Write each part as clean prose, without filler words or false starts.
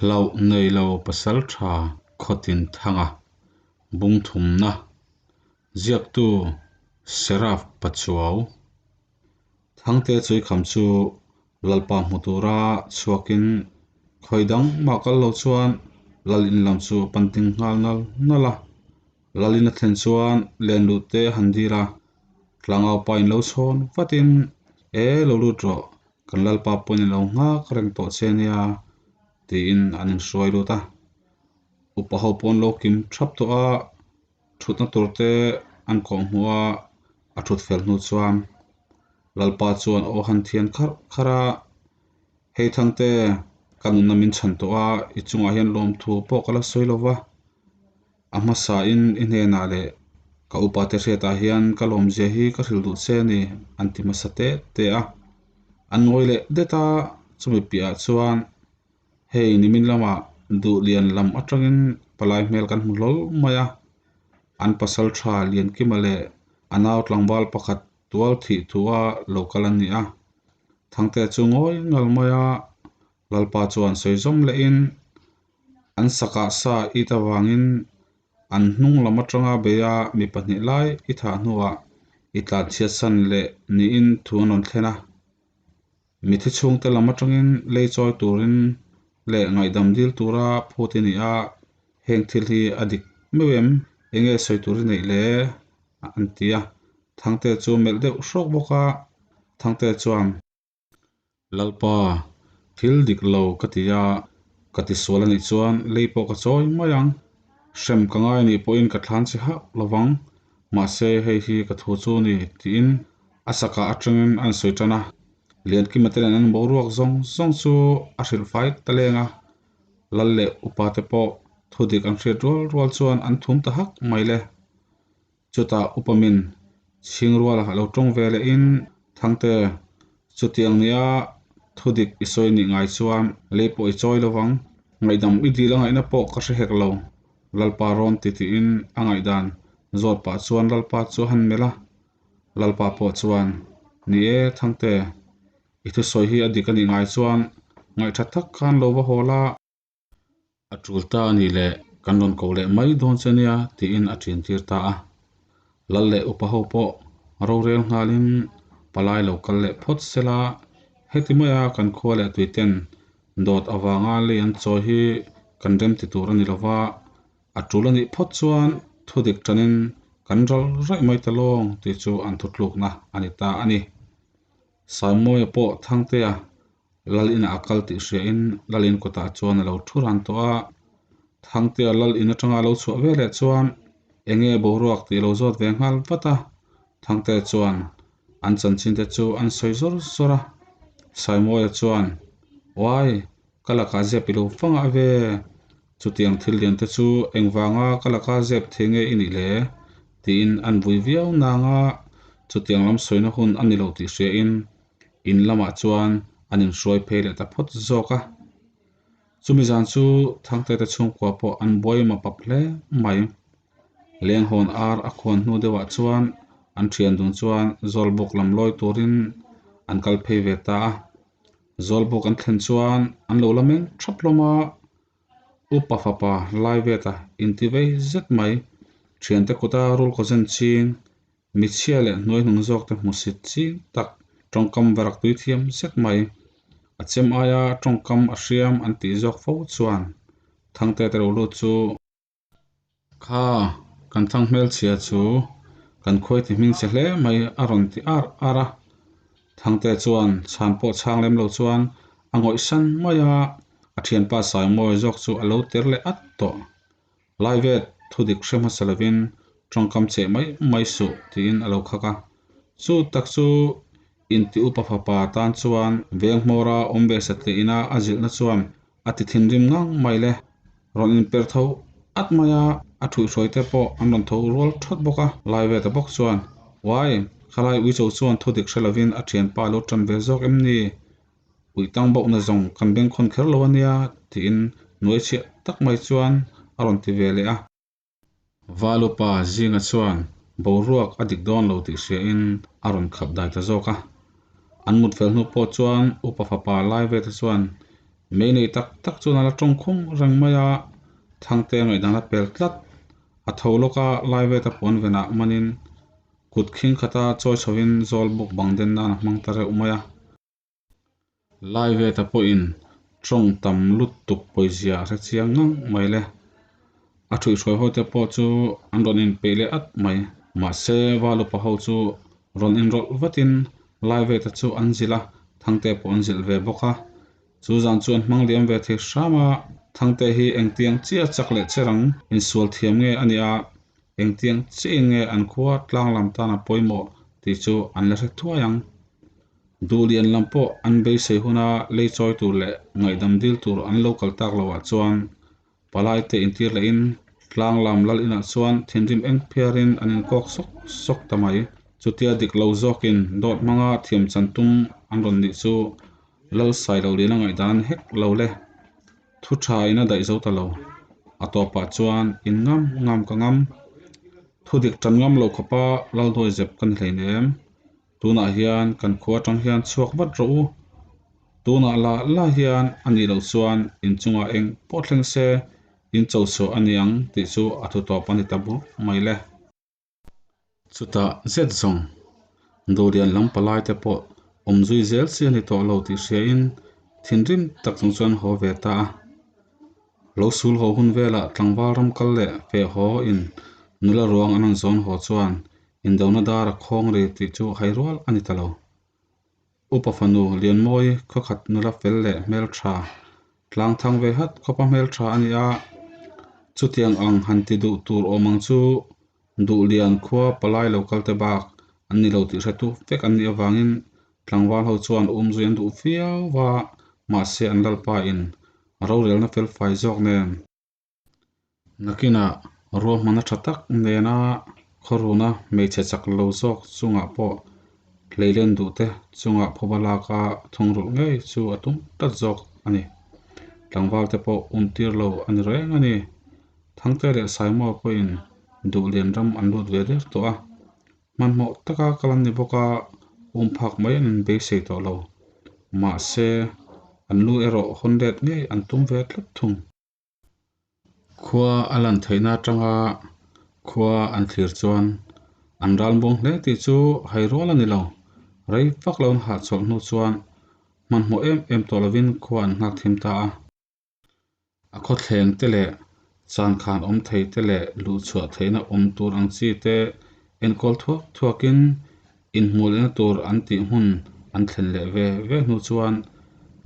Hlauh nei lo pasaltha khawtin thanga bungthumna ziaktu Seraf Pachuau Thangte Chuikham chu Lalpa hmu tura chhuakin khawi dang mah kal lo chuan Lal in lam chu a pan ding nghal nal nal a. Lal in a thlen chuan len luh te a han dil a, tlangau pa in lo chhawn vatin, E lo lut rawh, kan Lalpa pawhin a lo nghak reng tawh che nia, tiin an inhruai lut a. Upa ho pawh an lo kim thap tawh a, thutna tur te an kawh hmuh a, a thut fel hnu chuan Lalpa chuan aw han thian kharh kharh a, Hei Thangte, ka nunna min chhan tawh a, i chungah hian lawmthu pawh ka la sawi lo va, a hmasain i hnenah leh ka upate hriatah hian ka lawmzia hi ka hrilh duh che a ni, an ti hmasa te te a. An ngawi leh det a, chumi piahah chuan hei nimin lamah duhlian lam atangin palai hmel kan hmu hlawl mai a, an pasal tha Liankima leh a nau tlangval pakhat tual thih thua lo kal an ni a. Thangte chu ngawi ngal mai a, Lalpa chuan sawi zawm lehin an sakah sa it avangin an hnung lam atanga beia mi pahnih lai i thah hnuah i tlanchhiat san leh niin thu an rawn thlen a. Mithi chhungte lam atangin lei chawi turin leh ngaihdam dil tura phut i ni a, heng thil hi a dik meuh em? Enge sawi tur i neih le? an ti a. Thangte chu melh deuh hrawk bawk a, Thangte chuan. Lalpa, thil dik lo ka ti a, ka tisual a nih chuan lei pawh ka chawi mai ang. Hrem ka ngai anih pawhin ka thlan che hauh lo vang, mahse hei hi ka thu chu ni tiin a sakah atangin a insawi tan a. Liankima te nen an boruak zawng zawng chu a hrilh fai ta leng a, Lal leh upa te pawh thu dik an hriat rual rual chuan an thum ta hak mai le. Chutah upa min chhing rual a lo tawng ve leh in, Thangte, chutiang nia thu dik i sawi nih ngai chuan lei pawh i chawi lo vang, ngaihdam i dil a ngaihna pawh ka hre hek lo, Lalpa rawn ti tiin a ngaihdan zawt pah chuan Lalpa chu a han melh a. Lalpa pawh chuan, Ni e, Thangte, i thusawi hi a dik a nih ngai chuan ngaihtha tak khan lo va haw la. A tul ta a nih leh kan rawn ko leh mai dawn che nia tiin a ṭin tir ta a. Lal leh upa ho pawh rorel nghalin palai lo kal leh phawt sela, heti maia kan khua leh tuiten dawt avanga lei an chawi hi kan rem ti tur a ni lova, a tul a nih phawt chuan thudik ṭanin kan ral raih mai ta lawng tih chu an thutlukna a ni ta a ni. Saimawia pawh Thangtea Lal inah a kal tih hriain Lal in kawtah chuan a lo thu ran tawh a. Thangtea Lal in atanga a lo chhuah ve leh chuan eng nge boruak tih a lo zawt ve nghal vat a. Thangtea chuan an chanchin te chu an sawi zawr zawr a. Saimawia chuan, Uai, ka lakah zep i lo fangah ve. Chutiang thil lian te chu engvanga ka laka zep thei nge i nih le? tiin an vui viau nanga chutiang lam sawina hun a ni lo tih hriain In lamah chuan an inhruai phei leh ta phawt zawk a. Chumi zan chu Thangtete chhungkua pawh an buai map ap hle mai. Lenghawn ar a khuan hnu deuhah chuan an thian dun chuan Zawlbuk lam lawi turin an kal phei ve ta a. Zawlbuk an thlen chuan an lo la meng thap hlawm a. Upa fapa lai veta intivei zet mai thiante kuta rul kaw zen ching Michhia leh hnuaihnung zawk te hmu sit ching tak tawngkam varak tui thiam zet mai. A chem aia tawngkam a hriam an tih zawk fo chuan Thangte te lo lut chu. Kha, kan thang hmelchhia chu kan khuai ti hming che hle mai a rawn ti ar ar a. Thangte chuan chhan pawh chhang lem lo chuan a ngawih san mai a, a thianpa Saimawi zawk chu a lo ter leh at tawh. Laivet thudik hre hmasa lovin tawngkam cheh mai mai suh tiin a lo khak a. Chu tak chu inti upa fapa tan chuan veng hmawra awm ve satliah ina a zilhna chuan a ti thinrim ngang mai le. Rawn inper tho at mai a, a thuihhruai te pawh an rawn tho rual thawt bawk a. Laiveta bawk chuan, Uai, khalai uicho chuan thudik hre lovin a thianpa a lo tan ve zawk em ni? Uitang bauhna zawng kan bengkhawn kher lo a nia tiin nuai chhiah tak mai chuan a rawn ti ve leh a. Valupa zinga chuan boruak a dik dawn lo tih hriain a rawn khap dai ta zawk a. An mut fel hnu pawh chuan upa fapa lai ve te chuan Mei nei tak tak chuan a la tawng khum reng mai a, Thangtea ngaihdan a pel tlat. A tho lawk a, Laiveta puan venah manin kut khing khata chawi chhovin zawl buk bang den nan a hmang ta reuh mai a. Laiveta pawhin tawng tam lutuk pawizia a hre chiang ngang mai le. A thuihhruai ho te pawh chu an rawn inpeih leh at mai. Mahse, Valupa ho chu rawn inrawlh vatin Laiveta chu an zilh a, Thangte pawh an zilh ve bawk a. Chu zan chu an hmang liam ve thei hram a, Thangte hi engtiang chiah chak leh che rang insual thiam nge a nih a, engtiang chiahin nge an khua tlang lam tan a pawimawh tih chu an la hre thuai ang. Duhlian lam pawh an beisei huna lei chawi tur leh ngaihdam dil tur an lo kal tak loah chuan Palai te intir lehin tlang lam lal inah chuan thinrim eng phiarin an inkawk sawk sawk ta mai. Chutia dik lo zawkin dawt hmanga thiam chan tum an rawn nih chu Lal Sailo Liana ngaihdan an hek lo le. Thu tha in a daih zo ta lo. A tawpah chuan in ngam ngam ka ngam. Thu dik tan ngam lo khawpa Lal dawi zep ka ni hleinem. Tunah hian kan khua atang hian chhuak vat rawh u. Tunah la la hian a nih loh chuan inchungah eng pawh thleng se in cho chhuah a ni ang tih chu a thu tawp a ni ta bur mai le. Chutah zet zawng Dawlian lam palai te pawh awm zui zel chi a ni tawh lo tih hriain thinrim tak chung chuan haw ve ta a. Lo sul haw hun velah tlangval ram kal leh feh haw in nula ruang an rawn zawn haw chuan Indona dar a khawng ri tih chu hai rual a ni ta lo. Upa fanu Lianmawi khawkhat nula fel leh hmeltha tlang thang ve hat khawpa hmeltha a ni a, chutiang ang han ti duh tur awm ang chu Duhlian khua palai lo kal te bak an ni lo tih hretu vek an nih avangin tlangval ho chuan umzui an duh viau va, mahse an lalpa in rorelna felfai zawk nen. Nakinah ruahmanna tha tak nena khawruna hmeichhe chak lo zawk chungah pawh hleilen duhte chungah phuba laka thungrulh ngei chu a tum tlat zawk a ni. Tlangvalte pawh umtir lo a ni reng a ni. Thangte leh Saimua pawhin Duhlian ram an lut ve der tawh a. Hmanhmawh taka kal an ni bawk a, umphak mai an inbeisei tawh lo. Mahse, an lu erawh hawn let ngei an tum ve tlat thung. Khua a lan theihna atanga khua an thlir chuan an ral muang hle tih chu hai rual a ni lo. Rei vak lo an hahchawlh hnu chuan hmanhmawh em em tawh lovin khua an nghak thim ta a. A khawthleng te leh chankhan awm thei te leh luhchhuah theihna awm tur ang chi te enkawl thuak thuakin inhmuh lehna tur an tih hmun an thlen leh ve ve hnu chuan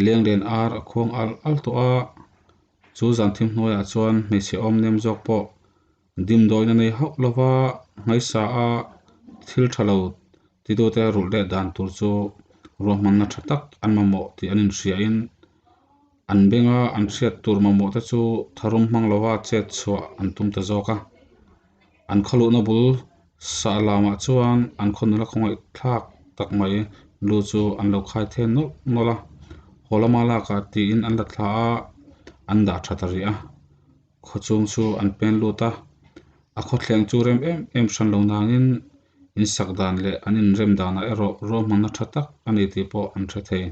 lenglen ar a khuang al al tawh a. Chu zan thim hnuaiah chuan hmeichhe awm nem zawk pawh dimdawina nei hauh lova hmaisa a thil tha lo titute rulh leh dan tur chu ruahmanna tha tak an mamawh tih an inhriain an benga an hriat tur mamawh te chu tharum hmang lova chet chhuah an tum ta zawk a. An khawluhna bul sah lamah chuan an khaw nula khawngaih thlak tak mai lu chu an lo khai then nawlh nawlh a, haw lama lakah tiin an la thla a, an dah tha ta rih a. Khaw chung chu an pen lut a, a khawthleng chu rem em em hran lo nangin in sak dan leh an inrem danah erawh ruahmanna tha tak a ni tih pawh an hre thei.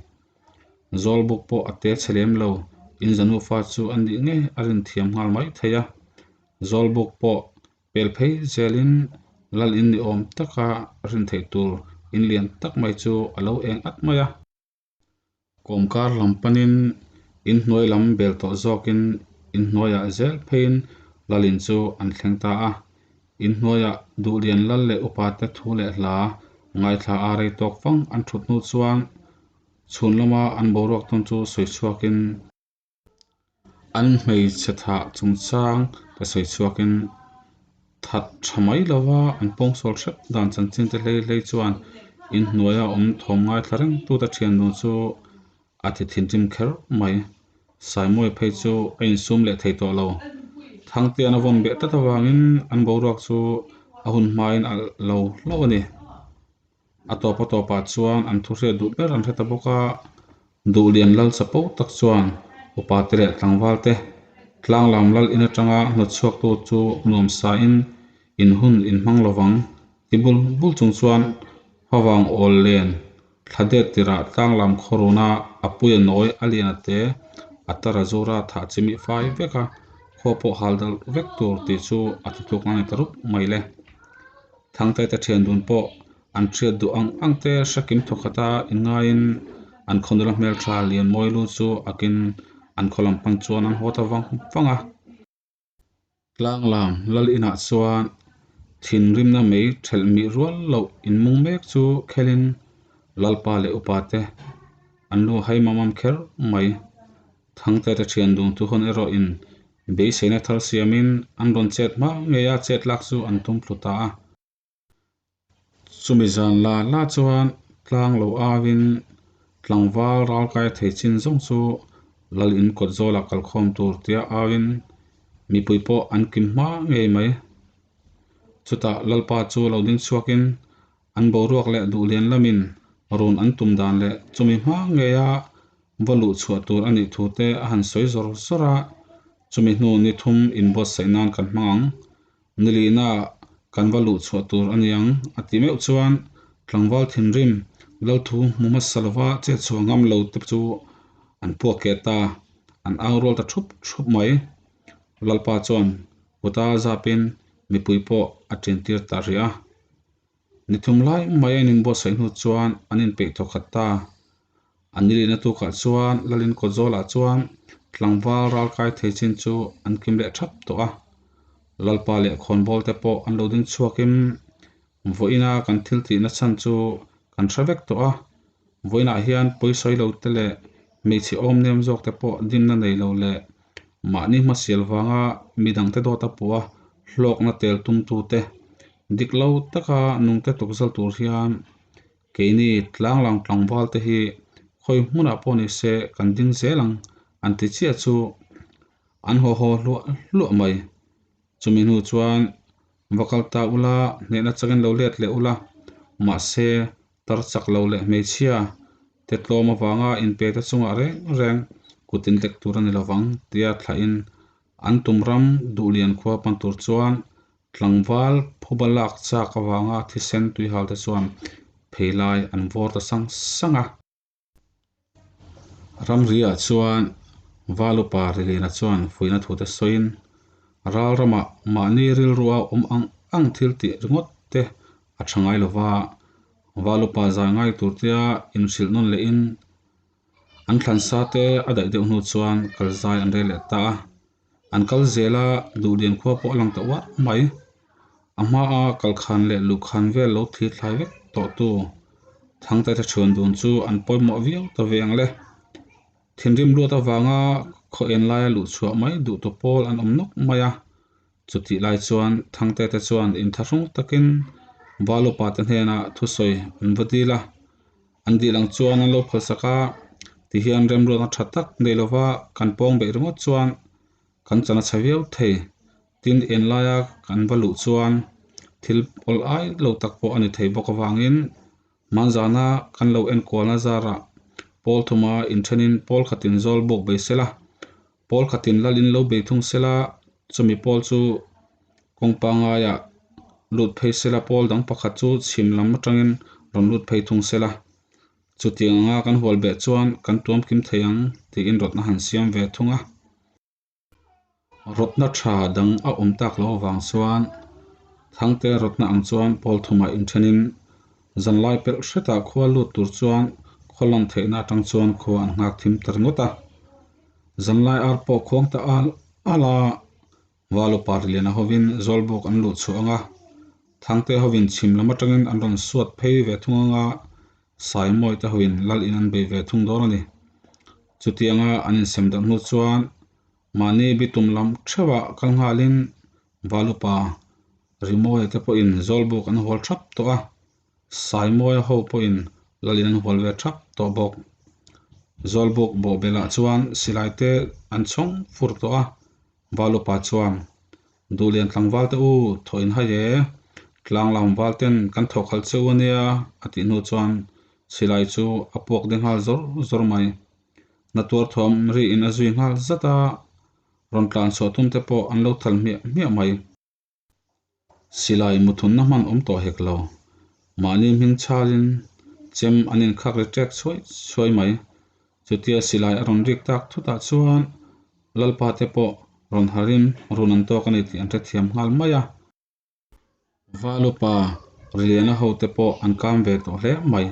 Zawlbuk pawh a te chhe lem lo, in zanufa chu a nih ngei a rin thiam nghal mai thei a. Zawlbuk pawh pel phei zelin lal in ni awm taka rin theih tur in lian tak mai chu a lo eng at mai a. Kawmkar lam panin in hnuai lam bel tawh zawkin in hnuaiah zel pheiin lal in chu an thleng ta a. In hnuaiah Duhlian lal leh upate thu leh hla ngaithla a rei tawk fang an thut hnu chuan chhun lama an boruak tawn chu sawi chhuakin, An hmeichhe thah chungchang te sawi chhuakin that tha mai lova an pawngsual hrep dan chanchin te hlei hlei chuan inhnuaia awm thawm ngaithla reng tute thian dun chu a ti thinrim kher mai. Saimawi phei chu a insum leh thei tawh lo. Thangtian a vawn beh tlat avangin an boruak chu a hun hmain a lo hlauh a ni. A tawp a tawpah chuan an thu hriat duh ber an hre ta bawk a, Duhlian lal chapo tak chuan upa te leh tlangval te tlanglam lal in atanga hnawt chhuaktu chu nuam sain in hun in hmang lovang ti bul bul chung chuan favang awl len thla det tirah tlanglam khawruna a puia nawi a lian a te A tar a zura thah chimih fai vek a, khaw pawh hal dal vek tur tih chu a thutlukna a ni ta rup mai le. Thangte te thian dun pawh an hriat duh ang ang te hrekim thawkhata inngaiin an khaw nula hmeltha Lianmawi lu chu akin an khaw lam pan chuan an haw ta vang vang a. Tlanglam lal inah chuan thinrimna mei thelh mih rual loh inmung mek chu khelin Lalpa leh upa te an lu hai mam mam kher mai. Thangte te thian dun thu hawn erawh in beiseina thar siamin an rawn chet hma ngeia chet lak chu an tum thlu ta a. Chumi zan la la chuan tlang lo auin tlangval ralkai thei chin zawng chu lal in kawt zawlah kalkhawm tur tia auin mipui pawh an kim hma ngei mai. Chutah Lalpa chu lo ding chhuakin an boruak leh duhlian lamin run an tum dan leh chumi hma ngeia va luh chhuah tur a nih thu te a han sawi zawr zawr a, chumi hnu ni thum inbuatsaih nan kan hmang ang. Nilihna kan va luh chhuah tur a ni ang a tih meuh chuan tlangval thinrim Lalthu hmu hmasa lova chet chhuah ngam lo te chu an puak keh ta, an au rual ta thup thup mai. Lalpa chuan kuta zapin mipui pawh a ṭintir ta rih a. Ni thum lai mai a inbuatsaih hnu chuan an inpeih tawh khat ta. An nilihna tukah chuan Lalin Kawtzawlah chuan tlangval ralkai thei chin chu an kim leh thap tawh a. Lalpa leh khawnbawl te pawh an lo ding chhuakin vawiina kan thil tihna chhan chu kan hre vek tawh a. Vawiinah hian pawisawi lo te leh hmeichhe awm nem zawk te pawh dimna nei lo leh mahni hmasial vanga midangte dawt a puh a hlawkna tel tumtute dik lo taka nungte tukzal tur hian keini tlanglang tlangval te hi khawi hmunah pawh ni se kan ding zel ang an ti chiah chu an haw haw hluah hluah mai. Chumi hnu chuan va kal ta ula hnehna changin lo let leh ula mahse tar chak lo leh hmeichhia te tlawm avanga inpe te chungah reng reng kut inlek tur a ni lovang tia thlahin an tum ram duhlian khua pan tur chuan tlangval phuba lak chak avanga thisen tuihal te chuan pheilai an vawr ta sang sang a. Ramriah chuan Valupa Rilina chuan fuihna thute sawiin ral ramah mahni rilrua awm ang ang thil tih ringawt te a tha ngai lova, Valupa zai ngai tur tia inhrilh nawn lehin an thlansa te a daih deuh hnu chuan kal zai an rel leh ta a. An kal zel a, Duhlian khua pawh a lang ta uar mai. A hmaa kalkhan leh luhkhan vel lo thlir thlai vek tawhtu Thangte te thian dun chu an pawimawh viau ta ve ang le. Thinrim luat avanga khaw en laia luh chhuah mai duh tu pawl an awm nawk mai a. Chutih lai chuan Thangte te chuan inthlahrung takin Valupa te hnenah thusawi an va dil a. An dil ang chuan an lo phalsak a, tihian remruatna tha tak nei lova kan pawng beih ringawt chuan kan chan a chhe viau thei. Tin, en laia kan va luh chuan thil awl ai lo tak pawh a ni thei bawk avangin hmanzana kan lo enkualna zarah pawl thuma inthenin pawl khatin zawl bawk bei sela, pawl khatin lalin lo bei thung sela, chumi pawl chu kawng pangaiah lut phei sela pawl dang pakhat chu chhim lam atangin rawn lut phei thung sela. Chutiang anga kan hual beh chuan kan tuam kim thei ang tiin rawtna han siam ve thung a. Rawtna tha dang a awm tak loh avang chuan Thangte rawtna ang chuan pawl thumah inthenin zanlai pelh hretah khua lut tur chuan khaw lang theihna atang chuan khua an nghak thim ta ringawt a. Zanlai ar pawh khuang ta al al a. Valupa Riliana hovin Zawlbuk an luh chhuah ang a, Thangte hovin chhim lam atangin an rawn suat phei ve thung ang a, Saimawite hovin lal in an bei ve thung dawn a ni. Chutianga an insem darh hnu chuan mahni bitum lam theuhah kal nghalin Valupa Rimawia te pawhin Zawlbuk an hual thap tawh a, Saimawia ho pawhin lal in an hual ve thap tawh bawk. Zawlbuk bawhbelah chuan silai te an chhawng fur tawh a, Valupa chuan, Duhlian tlangval te u, thawh in hai e, tlanglam val ten kan thawk khalh che u ania, a tih hnu chuan silai chu a puak ding nghal zawr zawr mai. Natuar thuam ri in a zui nghal zat a, rawn tlan chhuah tum te pawh an lo thal hmiah hmiah mai. Silai muthunna hman awm tawh hek lo. Mahni hming chhalin chem an inkhak ri ṭek chhuai chhuai mai. Chutia silai a rawn rik tak thutah chuan Lalpa te pawh rawn harin run an tawk a ni tih an hrethiam nghal mai a. Valupa Riliana ho te pawh an kam ve tawh hle mai.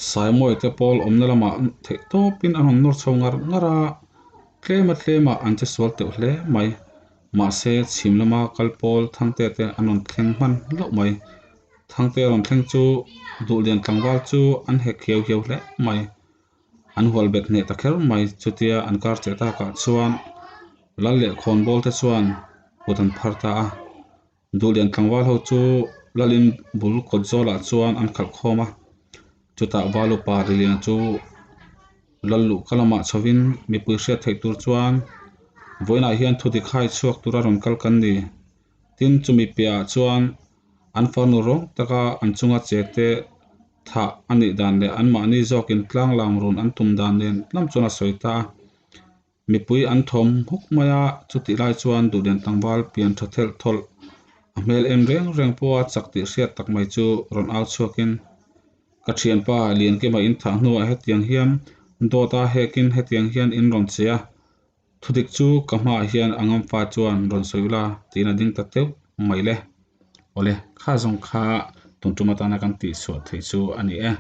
Saimawi te pawl awmna lamah theih tawpin an rawn nawr chho ngar ngar a, tlema tlemah an che sual teuh hle mai. Mahse chhim lama kal pawl Thangte te an rawn thleng hman hlauh mai. Thangte rawn thleng chu Duhlian tlangval chu an hek hiau hiau hle mai. An hual bet hneh ta kher mai. Chutia an kar cheh takah chuan Lal leh Khawnbawl te chuan kut an phar ta a. Duhlian tlangval ho chu Lalin bul kawt zawlah chuan an khalh khawm a. Chutah Valupa Riliana chu Lal luhka lamah chhovin mipui hriat theih tur chuan vawiinah hian thudik hai chhuak tura rawn kal kan ni. Tin, chumi piahah chuan an farnu rawng taka an chunga che te thah a nih dan leh anmahni zawkin tlanglam run an tum dan nen lam chuan a sawi ta a. Mipui an thawm huk mai a, chutih lai chuan Duhlian tlangval pian tha thelh thawlh a hmel en reng reng pawha chak tih hriat tak mai chu rawn au chhuakin, Ka thianpa Liankima in thah hnuah hetiang hian dawt a hekin hetiang hian in rawn che a, thudik chu ka hmaah hian a ngamfa chuan rawn sawi ula tiin a ding ta teuh mai le. Awle, kha zawng kha tun tum atana kan tihchhuah theih chu a ni e.